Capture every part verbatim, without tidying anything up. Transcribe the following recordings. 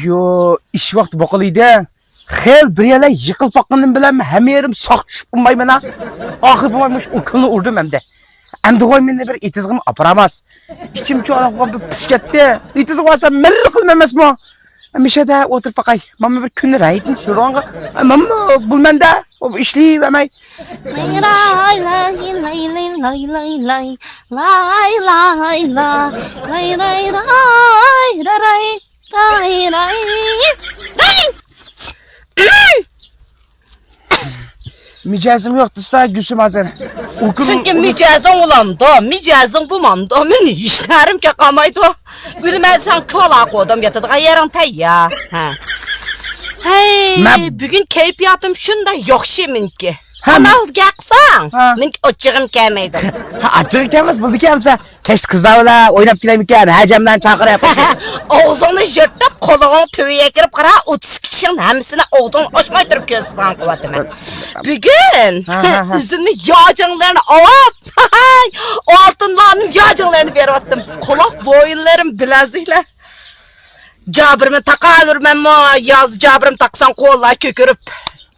يو، ئىش ۋاقتى بوقۇلىدى. خېلى بىر يەرلەر يىقىلىپ باققىنىم بىلەن ھەممە يېرىم ساق چۈشۈپ قالمايمەن ھە. ئاخىر بولماي مۇشۇ ئوكۇلنى ئۇردۇم ئەمدى. ئەمدىغۇ مېنى بىر ئېتىزغىمۇ ئاپىراماس. ئىچىم چولاققا بىر پۇش كەتتى. ئېتىزغا بارسام مەنلا قىلمايمەنمۇ؟ مىشەدە ئولتۇرۇپ باقاي. مانا بىر كۈنى رەھىتىن سورىغانغا مانا بۇلمەندە ئىشلىۋەرمەي. لاي لاي لاي لاي لاي لاي لاي لاي لاي لاي لاي لاي لاي لاي لاي لاي لاي. مىجەزىم يوق دېسىلا گۈلسۈم ھازىر. ئۇكىم سېنىڭكى مىجەزىڭ بولامدۇ، مىجەزىڭ بولمامدۇ، مېنىڭ ھېچ نەرسىم كەلمەيدۇ. ئۆلىمەن دېسەڭ كولا قويدۇم، ياتىدىغان يېرىڭ تەييار. ھە. ھەي، مەن بۈگۈن كەيپىياتىم شۇنداق ياخشى مېنىڭكى. ھە، ئانا ئالدىغا قىلساڭ، ھە. مېنىڭكى ئاچچىقىم كەلمەيدۇ. ھە، ئاچچىقى كەلمەس، بولىدىكەن ئەمسە. كەچتە قىزلار بىلەن ئويناپ كېلەيمىكەن، ھە، جەملەرنى چاقىرىپ. ئاغزىڭنى يىرتىپ، قولۇڭنى تۆۋىگە كىرىپ قارا، ئوتتۇز ئىككى كىشىنىڭ ھەممىسىنى ئاغزىڭنى ئاچماي تۇرۇپ كۆرسىتىدىغان قىلىۋاتىمەن. بۈگۈن ھە، ھە، ھە. ئۆزۈمنى ياجىڭلارنى ئاپ، ئالتۇن مانىم ياجىڭلارنى بېرىۋاتتىم. قۇلاق بويۇنلىرىم بىلەزىكلەر. جابىرىمنى تاقاۋېرىمەنمۇ، ياز جابىرىم تاقىسام قوللار كۆكىرىپ.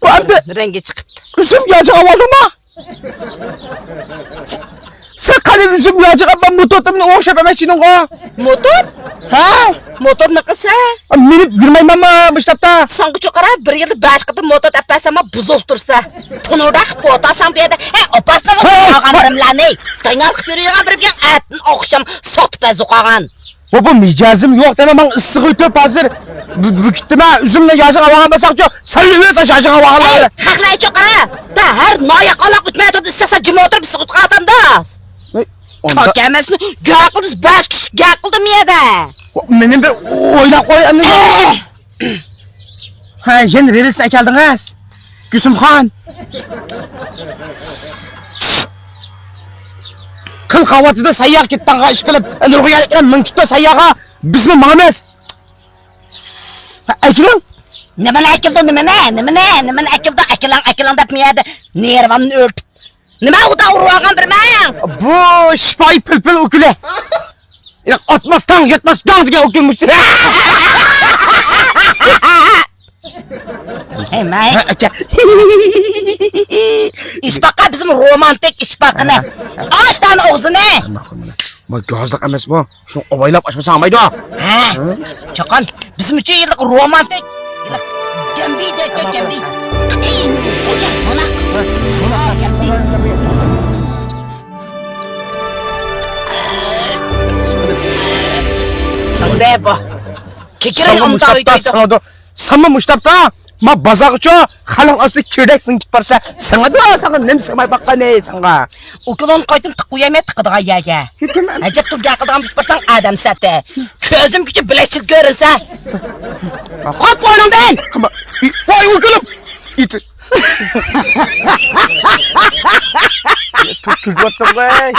بۇ ئەمدى رەڭگى چىقىپ. ئۈزۈم ياجىغا ئاۋالدىڭما؟ سەن قېنى ئۈزۈم ياجىغا، مەن موتوتۇمنى ئوڭشاپ ئەمەس چىنىڭغا. موتوت؟ ھە؟ موتوتنى قىلسا؟ مېنىپ يۈرمەيمەنما مۇشتاپتا؟ ساڭغىچۇ قارا، بىر يىلدا بەش قېتىم موتوت ئەپ بەرسەممۇ بۇزۇلۇپ تۇرسا. تونۇردا قىلىپ ئولتۇرساڭ بۇ يەردە، ھە، ئوپاسنىڭ ھە، ئوينىغان ھە. بىرىملەرنى داينال قىلىپ يۈرىدىغان بىرىم يوق، ئەتىن ئوخشام سوقۇپ بەزۇ قالغان. بۇ، بۇ مىجەزىم يوق دەيمەن، ماڭا ئىسسىق ئۆتۈپ ھازىر بۈ-، بۈگۈتتىمە ئۈزۈمنى ياجىغا ئاۋالغان بولساقچۇ، سەن ئۆزۈڭ ياجىغا ئاۋالغان. ھەقلەيچۇ قارا، تا ھەر ناياققا ئالاق ئۆتمەي تۇرۇپ ئىستەسە جىم ئولتۇرۇپ ئىسسىق ئۆتۈپ قالاتامدا. ۋاي، ئوندا كاكەمەسنى گەقىلدىز بەش كىشى گەقىلدىم يەدە. مېنى بىر ئويلاپ قوي ئەمدى. ھە، يەنە رېلىسنى ئەكەلدىڭىز، گۈلسۈمخان. قىل قاۋاتىدا سەيياغا كېتىدىغان ئىش قىلىپ، نۇرغۇن يەرلىكلەر مىڭ كېتىدۇ سەيياغا، بىزمۇ ماڭىمىز. ھە، ئەكېلىڭ. نېمىنى ئەكېلىدۇ، نېمىنى، نېمىنى، نېمىنى ئەكېلىدۇ، ئەكېلىڭ، ئەكېلىڭ دەپ مەيەردە نېرۋامنى ئۆرتۈپ. نېمە ئۇدا ئۇرۇۋالغان بىرمەن؟ بۇ شىپايى پىلپىل ئوكۇلى. ياق، ئاتماس تاڭ، ياتماس داڭ دېگەن ئوكۇل مۇشۇ. ھەي، مەي. ھە، ئاكا. ئىشپاقا بىزمۇ رومانتىك ئىشپاقىنى. ھە، ھە. ئاچ دان ئوغزىنى. ماقۇل، ماقۇل. ما گازلىق ئەمەسمۇ؟ شۇنى ئاۋايلاپ ئاچمىساڭ بولمايدۇ. ھە. ھە؟ چاقان، بىزمۇچۇ يىللىق رومانتىك. يىللىق گەمبى دەككە گەمبى. ئەكە، مانا. گەمبى. ساڭدە بۇ. كېكىرەي ساڭا ئامدا مۇشتاپتا، ئۆيدە. ساڭا دو-، ساڭا مۇشتاپتا. ما بازارغىچۇ خەلق ئارىسىدا كىردەك سىڭىپ كېتىپ بارسا، ساڭا دو-، ساڭا نېمە سىڭماي باققانى ساڭا. ئۇكىلىنى قايتىن تىق قويايمەن تىقىدىغان يەرگە. ھېكىم. ئەجەب تىل گەقىدىغان بىر بارساڭ ئادەم سەتى. كۆزۈم كۈچى بىلەكچىل كۆرۈنسە. قوپ ئورنۇڭدىن! ۋاي ئۇكىلىم! ئىت. كۈلۈۋاتتىڭ بەي.